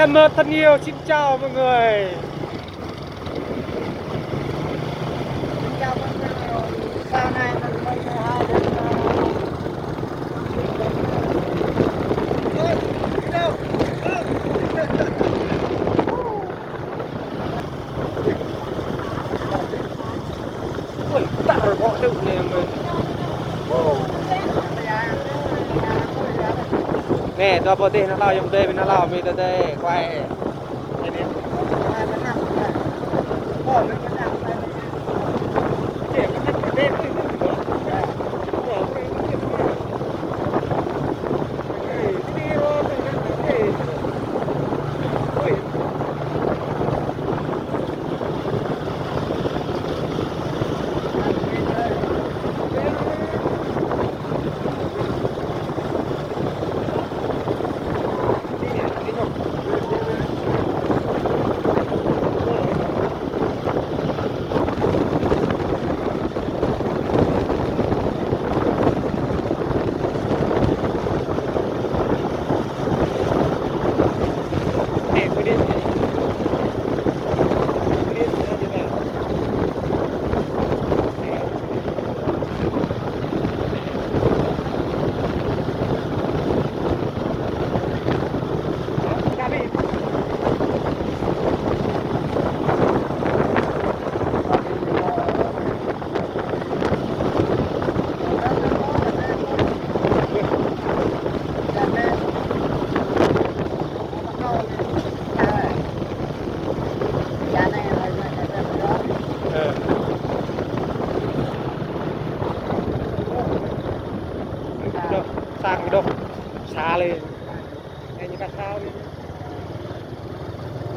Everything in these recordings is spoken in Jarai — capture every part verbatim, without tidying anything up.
Mời thân yêu, xin chào mọi người. Xin chào mọi người. Sau này là mọi người hai đứa, ờ, Ui, tak ada kok tu ni, Mbak. Nè, dua pô dih nao hlâo, yom dih nao hlâo, mi tơ dih, kuai. Sang đôk. Sa lê. Ê, ñu cắt tháo đi.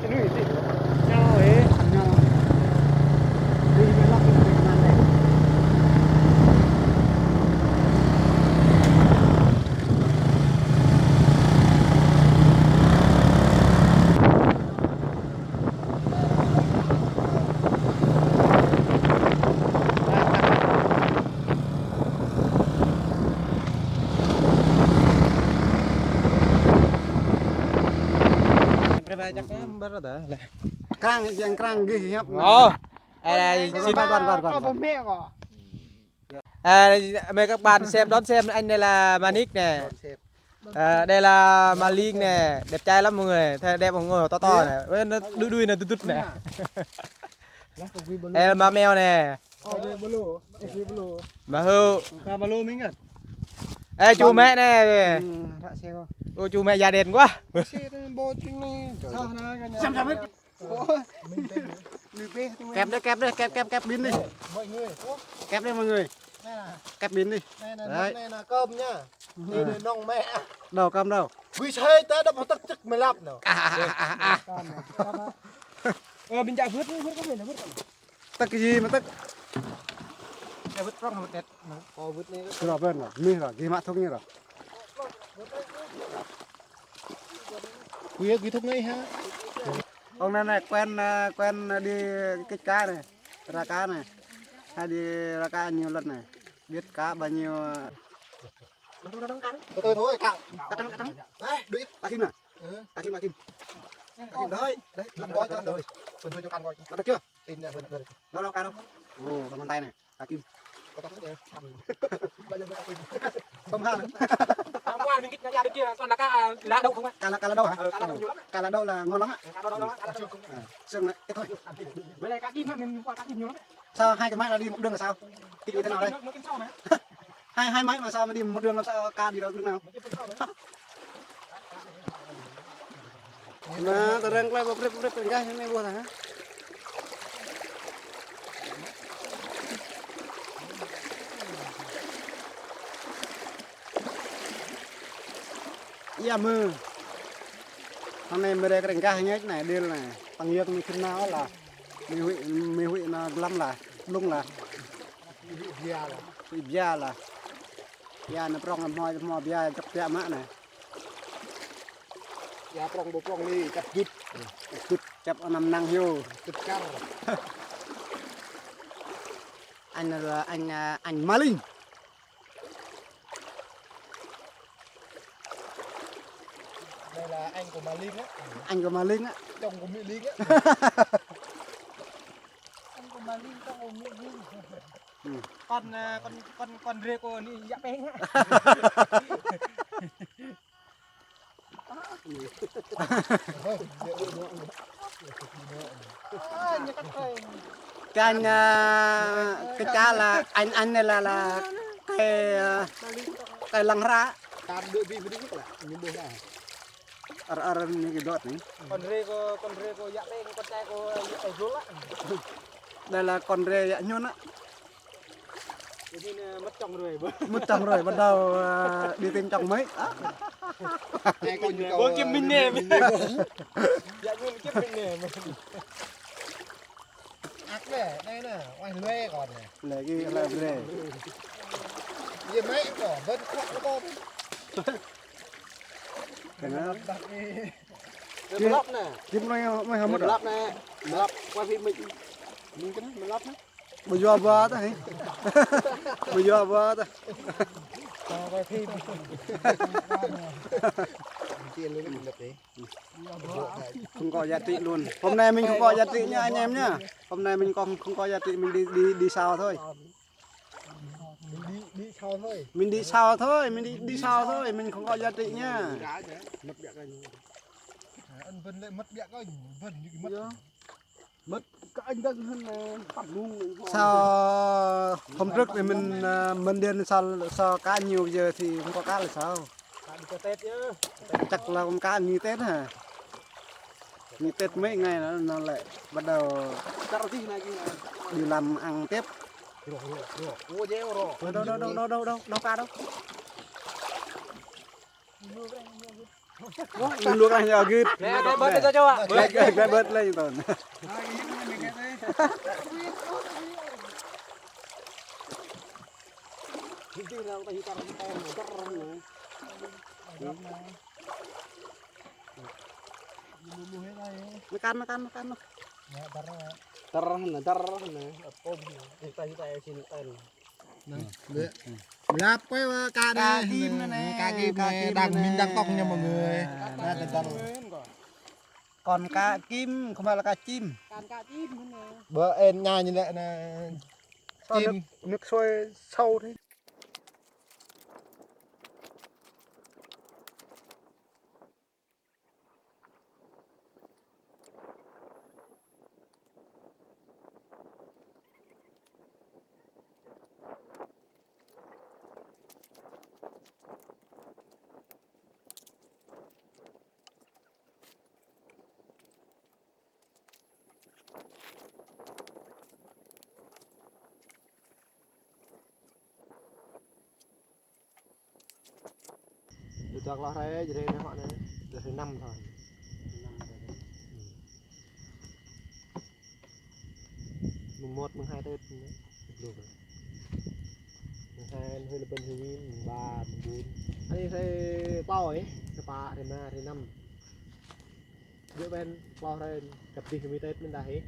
Cái núi gì? Nhau ấy. Nhau. Đi với lắm cái gì mà này. Krang, yang krang gih hiăp. Ơ, ơ, xin, ơ, mời các bạn xem, đón xem, anh này là Manik nè. Ờ, đây là Maling nè, đẹp trai lắm mọi người, thấy đẹp không, ngồi to to nè, ơ, nó đuôi đuôi nè, tụt tụt nè. Đây là Mã Mèo nè. Mã Hương. Ê, chú mẹ nè. Ô, chú mẹ da đen quá. Kẹp đi, kẹp đi, kẹp, kẹp, kẹp pin đi. Kẹp đi mọi người. Kẹp pin đi. Đấy. Này là cơm nha. Đây là nông mẹ. Đâu, cơm đâu? Ui, sai ta đập tắc tắc mày lặp nào. À, à, à, à, à. Ờ, mình chạy vượt, vượt, vượt, vượt, vượt. Tắc cái gì mà tắc? Cái vứt prong, vứt đẹt. Ơ, vứt này. Cái đó bên đó, mi đó, cái mã thông như đó. Quý, quý thúc ngay hả? Ông này này, quen, à, quen đi kích cá này, ra cá này. Hay đi ra cá nhiều lần này. Biết cá bao nhiêu, à. Từ từ thôi, cạo. Cắt trắng, cắt trắng. Đấy, đuổi, cắt kim nè. Ừ. Cắt kim, cắt kim. Cắt kim, đấy, đấy, làm gói cho rồi. Phần thôi cho ăn gói. Bắt được chưa? Tin nha, phần thôi. Đâu, đâu, cá đâu? Ồ, bằng bàn tay này. Cá kim. Không ha. Hôm qua mình kích nó ra bên kia, toàn là cá, à, lá đậu không ạ? Cá lá, cá lá đậu hả? Ờ, cá lá đậu nhiều lắm. Cá lá đậu là ngon lắm ạ. Cá đậu đó, cá đậu đó. Ờ, xương này, ít thôi. Với lại cá kim á, mình qua cá kim nhiều lắm. Sao hai cái máy là đi một đường là sao? Kích như thế nào đây? Nó, nó kim sau mà. Hai, hai máy mà sao mà đi một đường làm sao cá đi được đường nào? Nó kim sau mà. Anai, tơrăng klai pơprep, pơprep, pơprep, gah anai ƀuh ta, hă? Ia mơ̆. Anai mơ̆ rek rek gah anai, anai, đil anai. Păng yơk anai kơnao lah. Mi huĭ, mi huĭ anai glăm lah, blung lah. Huĭ bia lah. Huĭ bia lah. Ia anai prong hmua, hmua bia čŏk biă mă anai. Ia prong ƀu prong li, čăp dŭt. Čăp dŭt, čăp anăm năng hyu. Dŭt kar. Anh là anh, à, anh Maling. Đây là Anh của Mã Linh á. Anh của Mã Linh á. Chồng của Mỹ Linh á. Anh của Mã Linh, chồng của Mỹ Linh. Ừ. Con, à, con, con, con rê của Ni Yạ Peng á. Cái anh, à, cái cha là anh, anh này là, là cái, à, cái lăng hra. Ar, ar, ñu kơ dŏ anai. Con rê của, con rê của Yạ Peng, con trai của Yạ Peng luôn á. Đây là con rê Yạ Nhun á. Cái gì nè, mất chồng rồi. Mất chồng rồi, bắt đầu, à, đi tìm chồng mới. Á. Ơ, Kim Minh nè, Minh. Dạ, Minh Kim Minh nè. Ăt nè, anai nè, oai lue kon nè. Lĕ kơ lĕ lĕ. Yơh mĕ kơ, bơ̆n khŏk kơ kơ. Kơ anai. Lăp nè. Kim nói, nói không có. Lăp nè. Lăp, quay phim mình. Mình cái này, mình lăp nè. Ƀu yua ƀu ta hĭ. Ƀu yua ƀu ta. Không có giá trị luôn. Hôm nay mình không có giá trị nha anh em nha. Hôm nay mình còn không có giá trị, mình đi, đi, đi sau thôi. Mình đi, đi sau thôi. Mình đi sau thôi, mình đi, đi sau thôi, mình không có giá trị nha. Mất ƀiă kơnh. Anh Vân lại mất ƀiă kơnh, Vân như cái mất. Mất cả anh đang hơn, ờ, tắt luôn. Sao hôm trước thì mình, ờ, mình điện sao, sao cá nhiều, giờ thì không có cá là sao? Cá đi cho Tết chứ. Chắc là không cá như Tết hả? Như Tết mấy ngày nữa nó lại bắt đầu đi làm ăn tiếp. Đâu, đâu, đâu, đâu, đâu, đâu cá đâu. Ơ, luộc ăn cho gưt. Nè, nè, bớt đi cho. Bớt, bớt, bớt lên tao. Makan, makan, makan. Tơr nè, tơr nè. Apôm nè. Ita, ita, ita, ita. Nè, lĕ. Lăp kơ ka nè. Ka kim nè, ka kim nè, đang min đang tŏng nha mọi người. Nè, tơr. Còn cá kim, không phải là cá chim. Còn cá chim nữa nè. Bơ en nha như lĕ nè. Sao chim. Nước, nước sôi sâu thế? Ƀu djơ̆ hloh hrơi, jrê anai hŏ anai. Jrê năm thôi. Mùng một, mùng hai Tết. Mùng hai hơi là bên Hưng Yên, mùng ba, mùng bốn. Anai hrơi pă ơi, hrơi pă, hrơi năm, hrơi năm. Ƀiă ƀen, hloh hrơi, kơdih kơ mi Tết mơ̆n dah hĭ.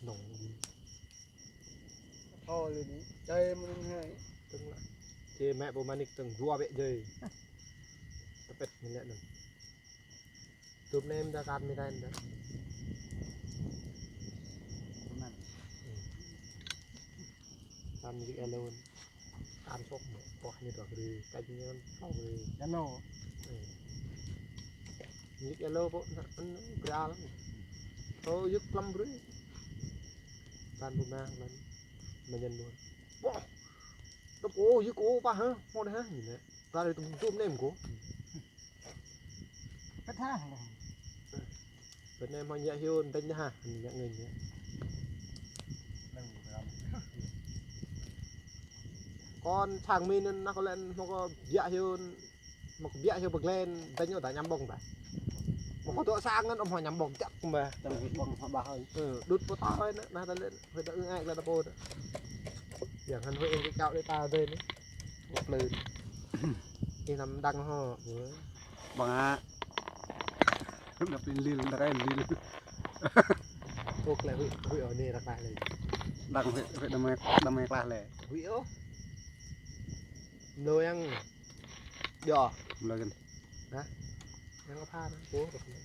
Nông đi. Thôi lên đi, chơi mà nông hai. Tưng lă. Chê mẹ bố mà nịch tưng dua bẹ dơi. Tơpet mình lẹ nưng. Tụp nem ta kan mi tain ta. Kan mi dik alone. Kan sok mă, wah, ñu dŏ brơi, kăč ñu tlâo brơi. Yalo. Ơ. Ñu yalo pô, na, an, brơi lăm. Ơ, yŭk lăm brơi. Tan bu mang lăm. Mă ñăn mơ̆n. Wah. Tơp ô, yŭk ô pă hă? Mơ̆ đah hă? Ñu nă. Brơi tơm tơm nem kơ. Pơthah lăm. Bơnai mă ñă hiun, tơñ ha, ñă ngơi ñă. Kon sang min nă kơ len mă kơ biă hiun, mă kơ biă hiun bơglen, tơñ ta ñăm ƀơ̆ng ta. Mă kơ dŏ sang ngăn ôm hŏ ñăm ƀơ̆ng jăk mă. Tơñ ƀơ̆ng hŏ ƀah hơi. Ơ, đŭt pô ta hơi nă, nă ta len, hơi ta ưng ai la ta pô ta. Yang hăn hơi ưng kơ čao đê ta dơi nă. Ngă plư. Ih, năm đăng hŏ. Ƀơ̆ng hă. Đập lên lil, đập lên lil. Ôh, lĕ huĭ, huĭ ôh, anai răk lĕ. Đăng huĭ, huĭ đơmai, đơmai klah lĕ. Huĭ ôh. Mlâo yang. Yo. Mlâo gơ̆n. Hă? Yang apa? Ôh, răk lĕ.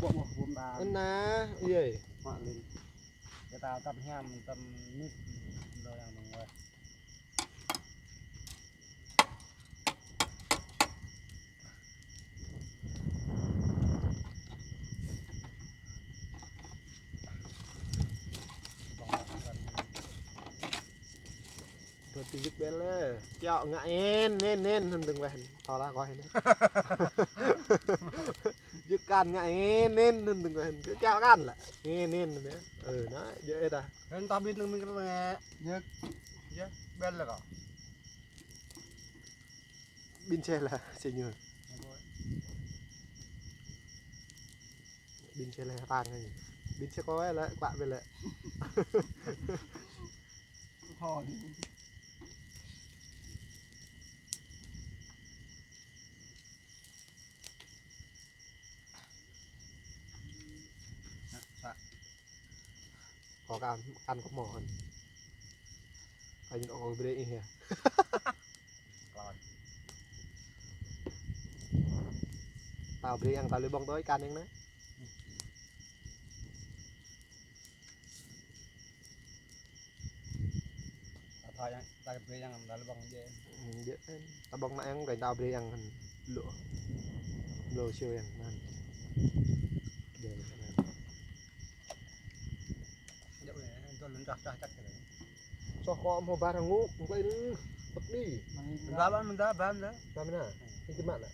Ƀô̆, ƀô̆, ƀô̆, ƀô̆ đa. Anai, yê. Mă lên. Kơ ta tăp hiam, tăp mĭt, mlâo yang mơ̆ng wơ̆t. Bơ̆t tơjŭk ƀel lĕ. Kiaŏ ngă en, nen, nen, hơnơ̆ng weh. Tơlah kơ hĭ anai. Jŭk kăn ngă en, nen, hơnơ̆ng weh. Kiaŏ kăn lĕ. Nen, nen, nen. Ơ, anai, jŭk ih ta. Hơnơ̆ng ta ƀĭn nơ̆ng mĭn kơ lĕ. Jŭk. Jŭk, ƀel lĕ kơ. Ƀĭn sĕh lah, sĕh ñu. Ƀĭn sĕh lah, tang anai. Ƀĭn sĕh kơ weh lah, kuă ƀel lĕ. Thôi. Kơ kăn, kăn kơ mơ̆n. Kăn ñu kơ brơi ih yơh. Klon. Tao brơi yang tao lui ƀơ̆ng tui kăn yang anai. Tao thâo yang, tao brơi yang tao lui ƀơ̆ng jĕ. Ư, jĕ. Tao ƀơ̆ng anai yang, kơ tao brơi yang hăn. Lu. Lu siu yang anŭn. Jĕ anŭn. Jĕ anai, dŏ lŏn čah čah čah kơ anai. Soh kơ mơ̆ ƀar ngŭk, ngŭk anai. Pơk đĭ. Mơ̆n dah, mơ̆n dah, ƀar dah. Dah mơ̆n dah. Ih, tơmă dah.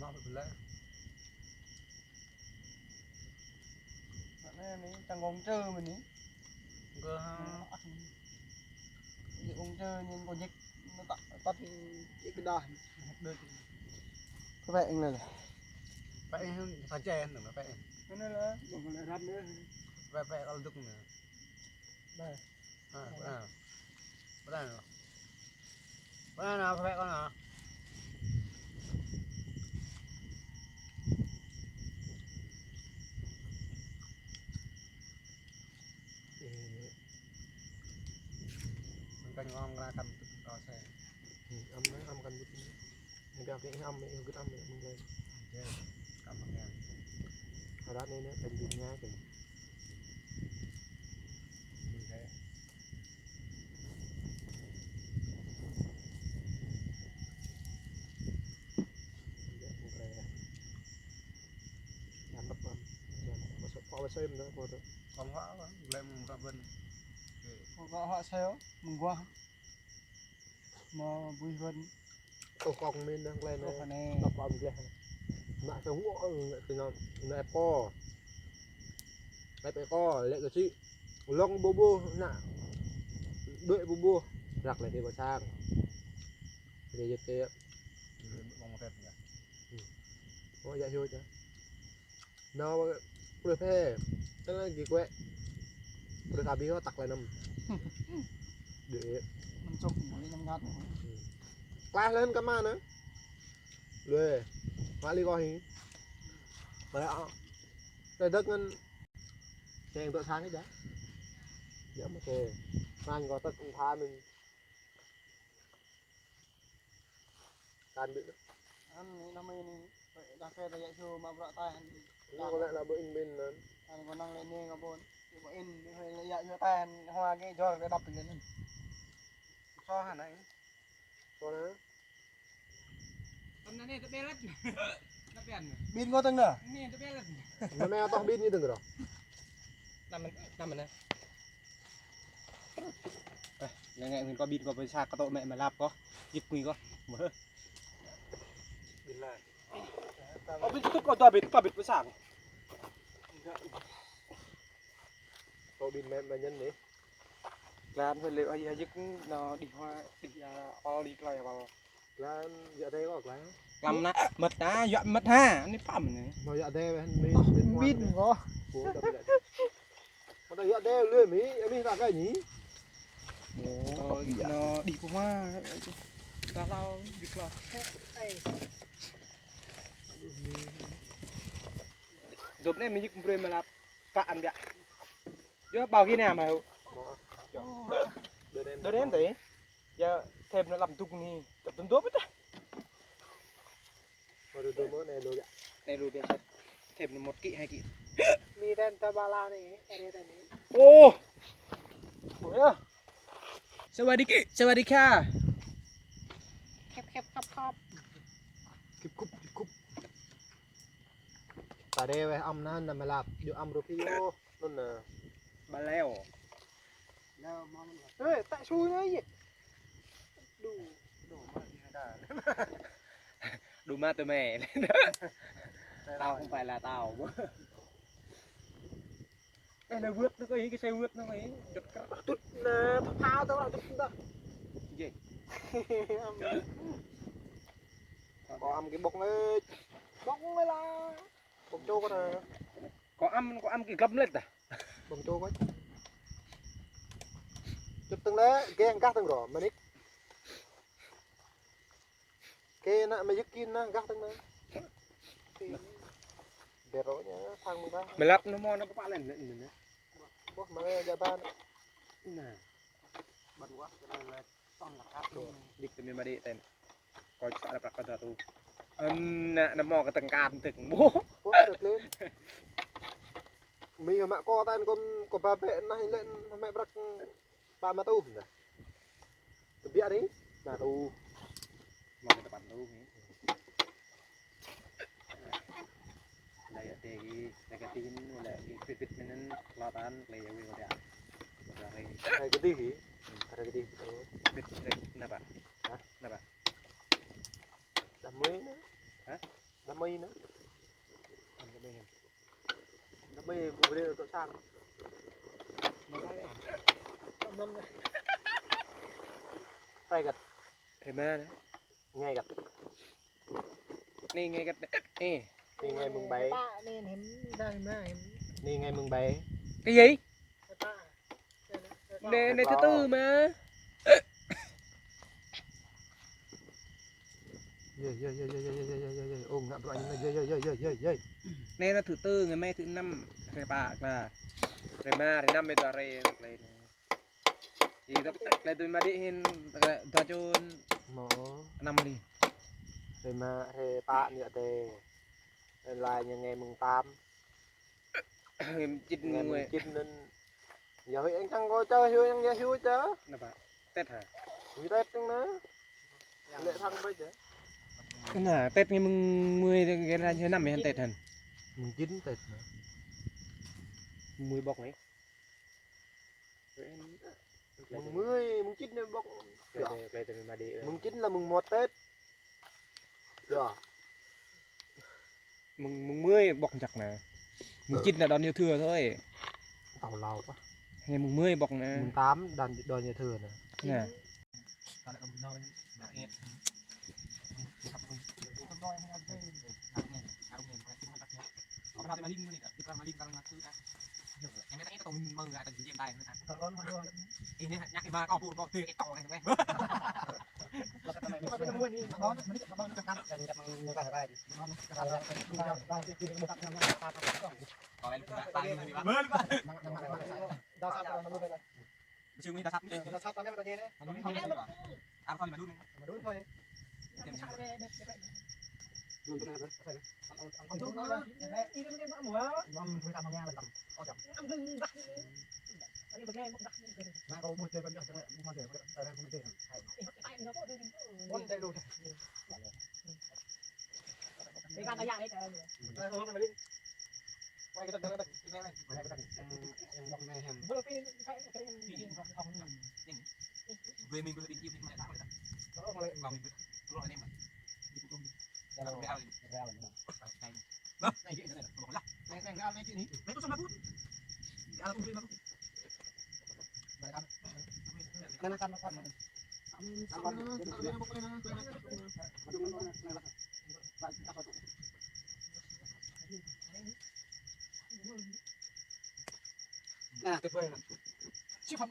Mă pơk ƀlĕ. Mă anai, anai, čang gong čơ mơ̆n anai. Gơ ha. Ih, gong čơ anai kơ jĕk, anŭn tăp, tăp jĕk kơ dah. Đơi. Pơpĕ anai lĕ. Pĕ anai, sa jĕ anai, pĕ. Anai lĕ, ƀơ̆ng lĕ răm anai. Pĕ, pĕ kơ dŭk anai. Dah. Ha, pơnah. Pơnah anai. Pơnah anai, pĕ kơ anai. Ih, mơ̆ng kăn ngŏng kơ kăn tŭk kơ sĕ. Ư, ăm anai, ăm kăn tŭk anai. Mơ̆ng kăn ih ăm, ih hơget ăm, mơ̆ng anai. Jĕ, kăn mơ̆ng anai. Ră anai anai, kăn tŭk anai kăn. Mơ̆ng anai. Jĕ, mơ̆ng anai. Yang lăp ăm. Yang lăp, masuk, kơ masuk em dah, kơ dah. Kong hua, lĕ mơ̆ng ră ƀơ̆n. Kong hua, hua seo, mơ̆ng gua. Mă bui ƀơ̆n. Ôh, kong mĭn đang gleh anai. Ôh, anai. Tăp ăm gleh. Anai kơ hua, anai kơ anai, anai ĕp kơ. Ĕp kơ, lĕ kơ sĭ. Lŏng bôh bôh, anai. Đuaĭ bôh bôh. Răk lĕ kơ ƀă sang. Kơ jĕ kơ. Ôh, yă hiu čă. Nao, plơi phe. Tơl lagi kue. Plơi kơ abih kơ tăk lĕ năm. Dih. Mơ̆n čŏk, mơ̆n năm ngat. Klah lĕ hăn kơ mă anai. Lui. Mă li kơ hĭ. Plơi, plơi dăk ngăn. Čeng tŏ sang kơ jă. Jă mă kơ. Sang kơ tăk ung tha mĭn. Kan ƀĭ. Anai, anai, anai, anai. Dah kơ ta yă hiu mă bruă tai. Anai kơ lĕ ană ƀu in ƀĭn anŭn. Anai kơ năng lĕ anai kơ ƀôn. Ƀu in, anai hơi lĕ yă hiu tai, anai hua kơ jor kơ đăp lĕ anŭn. Soh hă anai. Soh hă? Tơm anai anai tơƀĕ lĕ. Anai ƀiăn. Ƀĭn kơ tơng anai. Anai tơƀĕ lĕ. Anai anai toh ƀĭn ñu tơng rŏ. Năm, năm anai. Ơ, ngă ngă ngăn kơ ƀĭn kơ pơsa kơ tŏ mĕ mă lăp kơ. Jip ngui kơ. Mơ̆. Ƀĭn lai. Kơ ƀĭn tŭk kơ dua ƀĭn, kơ ƀĭn pơsa. Kơ ƀĭn mĕ mă ñăn anai. Lan hơi lĕ ai ai jik anai đih hua, đih, a, ol đih klai wal. Lan yă dê kơ lan. Klăm anai, mơ̆t anai, yă mơ̆t hă, anai păm anai. Anai yă dê weh, anai, anai ƀĭn kơ. Ƀu đăp lĕ. Mơ̆ anai yă dê lui mĭ, mĭ ta kơ anai. Ơ, anai đih pơma. Tao lao, di klo. Dôp anai mơyik brơi mơlap. Pă ăn biă. Yua bao gih anai mơ̆ hŭ. Đơđen tơi. Yua thêm anai lăm dŭk anai. Tơm tơm dôp ƀiă. Waduh, dua mơ, anai lu ya. Anai lu biă. Thêm anai một ký, hai ký. Mi dan ta ba la anai, area anai. Ôh. Ôh ya. Sawadee ki, sawadee ka. Khep, khep, khop, khop. Kip kup, kip kup. Ta đe weh ăm anŭn, anŭn mơlap, yua ăm rupi yua, anŭn anai. Baleo. Ê, tại xui nữa vậy. Đủ, đủ mà đi ra. Đủ mà tụi mày. Tao không phải là tao. Ê, nó vượt nó có ý, cái xe vượt nó có ý. Chụt cắt. Tụt nè, thao thao tao tụt ta. Gì? Có ăm cái bốc này. Bốc này là bốc châu con này. Có ăm, có ăm cái gầm lên ta. Bông čô kơ. Čut tơ̆ng lĕ, geh gah tơ̆ng rŏ, mơnik. Kơ ană mơyik kơ anai gah tơ̆ng anai. Bĕ rŏ ñu, thang mơ̆ng gah. Mơlap anŭn mơ̆ anŭn pơpă lĕ anŭn anŭn. Boh, mă gah jaban. Anai. Băn wah, kơ anai lĕ. Đĭ tơ mi mă đĭ ten. Kơ čă lĕ prăk kơ dua rơtuh. Anŭn, anŭn mơ̆ kơ tơ̆ng kan tơ̆ng mơ̆. Ơ, tơ̆ng klin. Mi mă kơ ten kơ, kơ ba bĕ anai lĕ mă prăk ba rơtuh anai. Tơbiă anai, ba rơtuh. Mă kơ tơpăn rơtuh anai. Lăi adơi, lăi kơ tih, lăi kơ pit pit mơ̆n, lăi tan, lăi yua wih kơ dia. Kơ dia. Lăi kơ tih, kơ dia kơ tih. Pit, pit, anŭn pă? Hă? Anŭn pă? Đah mơi anai. Hă? Đah mơi anai. Đah mơi anai. Đah mơi anai, bơrê tŏ sang. Rai găt. Rai mă anai. Ngai găt. Anai ngai găt. Ê. Anai ngai mơ̆ng bai. Anai ngai mơ̆ng bai. Cái gì? Anai, anai thứ tư mà. Yơi, yơi, yơi. Ơ, ngă bruă anai, yơi, yơi. Anai là thứ tư, ngày mai thứ năm, rai pă kla. Rai mă, rai năm, rai dua, rai, rai. Ih, tơlơi tui mă đĭ hĭn, dua čun. Mơ̆. Năm ri. Rai mă, rai pă ñu tê. Lai ñu ngai mơ̆ng tam. Ngai mơ̆ng čit. Ngai mơ̆ng čit anŭn. Yua hĭ eng čang kơ ča, hyu eng yua hyu ča. Anŭn pă? Tết hă? Hyu Tết anŭn anai. Lĕ thang ƀai ča. Anŭn Tết ngai mơ̆ng mười, ngai năm hĭ Tết hăn. Mơ̆ng čit Tết anai. Mười bok anai. Mơ̆ng mười, mơ̆ng čit anai bok. Mơ̆ng čit là mơ̆ng một Tết. Yua. Mơ̆ng, mơ̆ng mười bok čăk anai. Mơ̆ng čit là đón giao thừa thôi. Tao lao pă. Ngai mơ̆ng mười bok anai. Mơ̆ng tám đón, đón giao thừa anai. Anai. Sư Nguyễn Đa Sắt. Đa Sắt. Ăn thôi mà đun. Mà đun thôi. Nah, tuyệt vời lắm. Siêu phẩm.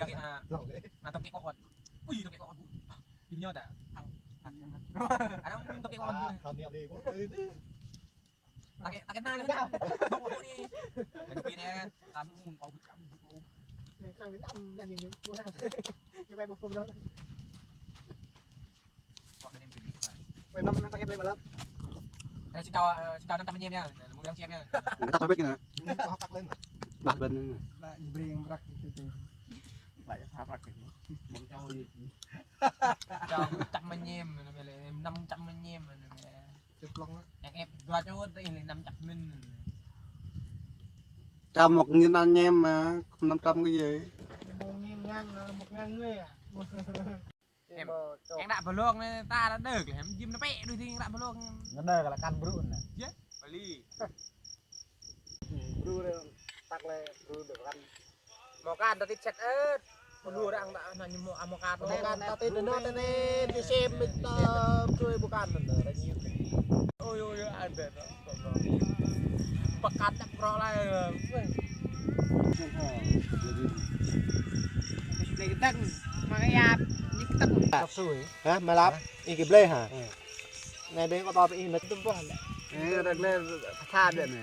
Iya, kita. Nah, tokek kokot. Wih, tokek kokot. Ini ada. Ada tokek kokot. Tokek, tokek nang. Tokek ni. Tokek ni. Kamu, kau, kamu. Ê, xin chào, ờ, xin chào năm trăm anh em nha. Muốn đón xem nha. Người ta phải biết nè. Bah bên. Bah, bring brak gitu tuh. Lại sao brak gitu. Chào năm trăm anh em, năm trăm anh em. Yang ép dua chốt ini năm trăm min. Chào một nghìn anh em mà, năm trăm cái gì? Một nghìn ngàn, một ngàn người à? Em, em đã vlog này, ta đã được, em Jim nó bé đôi thì đã vlog. Nó đời là căn bự nè. Chứ, beli. Bự đây, tắc lê, bự được căn. Mâo kan ta tĭt sĕt ơ̆t. Mâo lu arăng ta na ñu mâo, mâo kan. Mâo kan ta tĭt nơ tơ nê, tui sem mĭt ta, tui ƀu kan nơ, arăng ñu. Ôi, ôi, ôi, ada ta. Pơkan ta krô lai. Weh. Lĕ kơtăng, mă kơ yap, ñu kơtăng. Tăp sui. Hă, mă lăp? Ih kơ blơi hă? Anai dêh kâo tŏ pơ ih mă tơm boh lĕ. Ơ, ră anai pha biă anai.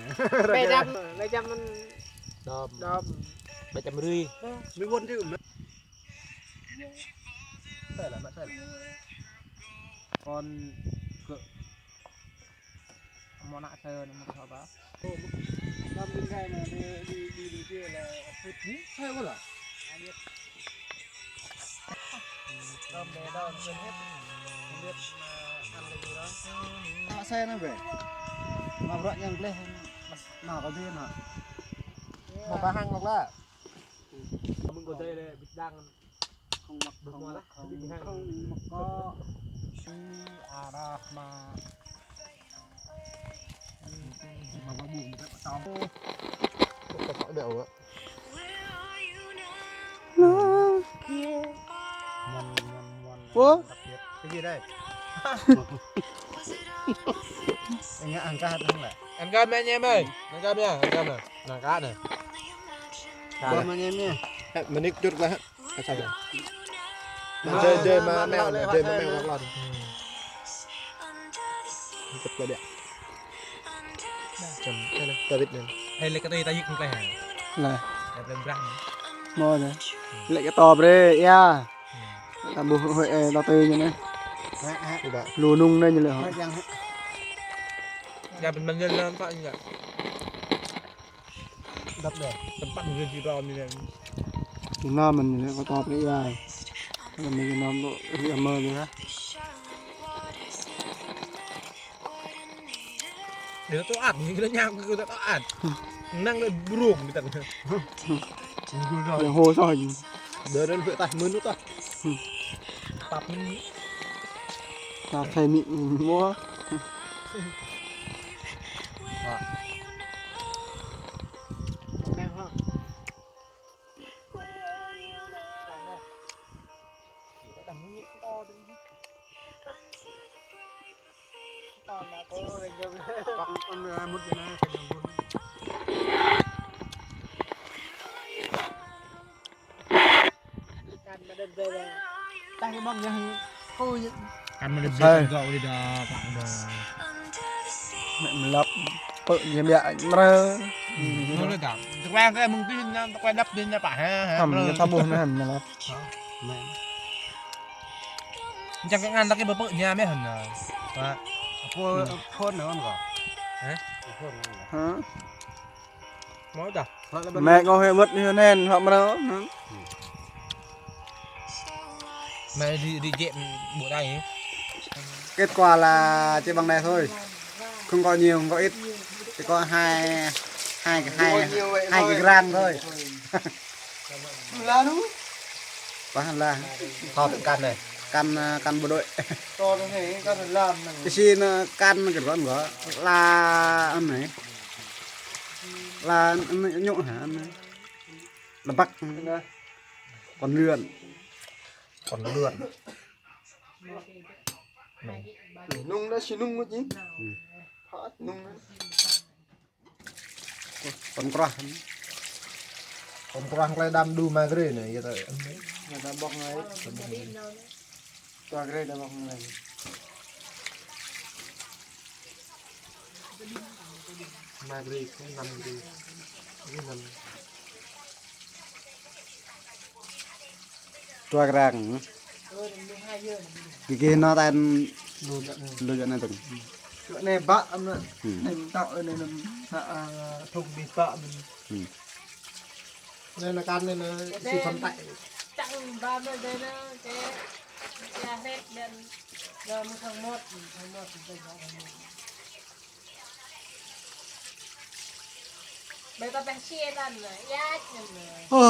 Ƀe dăm, ƀe dăm mơ̆n. Dăm. Dăm. Ƀe dăm rưi. Mĭ wơ̆n tui mă. Sai lah, mă sai lah. Kon kơ mơ̆ nă sai anai mơ̆ kơ hơbă. Ơ, mơ̆ dăm rưi anai mă đi, đi, đi, đi, đi lah. Hơt ni, sai wơ̆ lah. Dăm đe đăm quên hết. Không biết mà ăn được gì đó. Mă sai anai bĕ. Mă bruă ñu gleh. Mă kơ dih mă. Mă pơhăng ngŏk lah. Mơ̆ng kơ dih lĕ bĭt đang. Không mă, không mă, không mă. Arah mă. Mă mă bung mă tong. Kơ sŏ đeo. Ơ. Cái gì đây? Anh ăn cá không lại? Ăn cá mẹ anh em ơi. Ăn cá mẹ, ăn cá mẹ. Ăn cá này. Cá này. Ăn cá mẹ anh em nha. Hă, mơnik jur lah. Hă, sao vậy? Mă, dơi, dơi mă mă mă meo lĕ, dơi mă meo lĕ. Lăk lŏn. Hơt lĕ biă. Čăm, anai, David anai. Hai lĕ kơ tui ta yŭk mơ̆ng plei hă? Lah. Lĕ plei brah anai. Mơ̆ anai. Lĕ kơ tŏ brơi, ia. Ta ƀuh hơi, ơ, ta tui ñu anai. Hă, hă. Lu nung anai ñu lĕ hă. Hă, yang hă. Ya, pơmăn lĕ lăm pă ñu. Dăp đe. Tơmpăn ñu di ron ñu anai. Tui anŭn mơ̆n ñu lĕ kơ tŏ brơi ia. Anŭn mơ̆n ñu anŭn lŏ ri amơ ñu hă. Dêh tŏ ăt, ñu kơ ñam kơ tŏ ăt. Năng lĕ brung mơ̆ tăn. Ñu hô soi. Dêh dêh lĕ tah mơnŭ tah. Pap mơnŭ. Ta thai mĭ mơ̆. Wah. Tah kơ ƀơ̆ng ñu kơ ñu. Kan mă lĕ bơ̆ gŏ đi đa pă đa. Mă mlăp pơ ñu biă mrơ. Mơ̆ lĕ đa. Tơkuai kơ mơ̆ng tui ñu, tơkuai đăp tui ñu pă ha, ha, hăm mrơ. Ñu thâo ƀuh anai hăm mlăp. Hă? Čang kơ ngăn ta kơ ƀơ̆ pơ ñu mĕ hăn. Pă. Pơ, pơ anai kơ. Hă? Pơ anai kơ. Hă? Mơ̆ dah. Mẹ con hơi bớt như nên họ mà nó. Mẹ đi, đi dẹp bộ tay. Kết quả là chỉ bằng này thôi. Không có nhiều, không có ít. Chỉ có hai, hai, hai, hai cái gram thôi. Lah, hơp căn anai. Căn, à, căn bộ đội. Cái gì nó căn cái con gó. Là ăn này. Là ăn này, nhộ hả ăn này. Là bắt. Con lươn. Con lươn. Nung đó, si nung đó chứ. Ừ. Hết nung đó. Con krah. Con krah klei đam đu ma grê anai, ya ta. Ya ta bŏk anai. Tua grê ta bŏk anai. Ma grê, năm grê. Ini năm. Tua grang. Kiki nó tan lu jăk anai tong. Lu jăk anai tong. Lu jăk anai bă anai. Hmm. Anai mơ̆n tŏ anai anai. Ha, ha, thŭng ƀing bă mơ̆n. Hmm. Anai anai kan anai anai si phun tăk. Čang ba mơ̆n anai anai ke. Ya hrĕt dan. Anai mơ̆n thang mơmŏt, thang mơmŏt, thang mơmŏt. Ƀơi ta pĕh sia anŭn, ia anŭn. Ơ.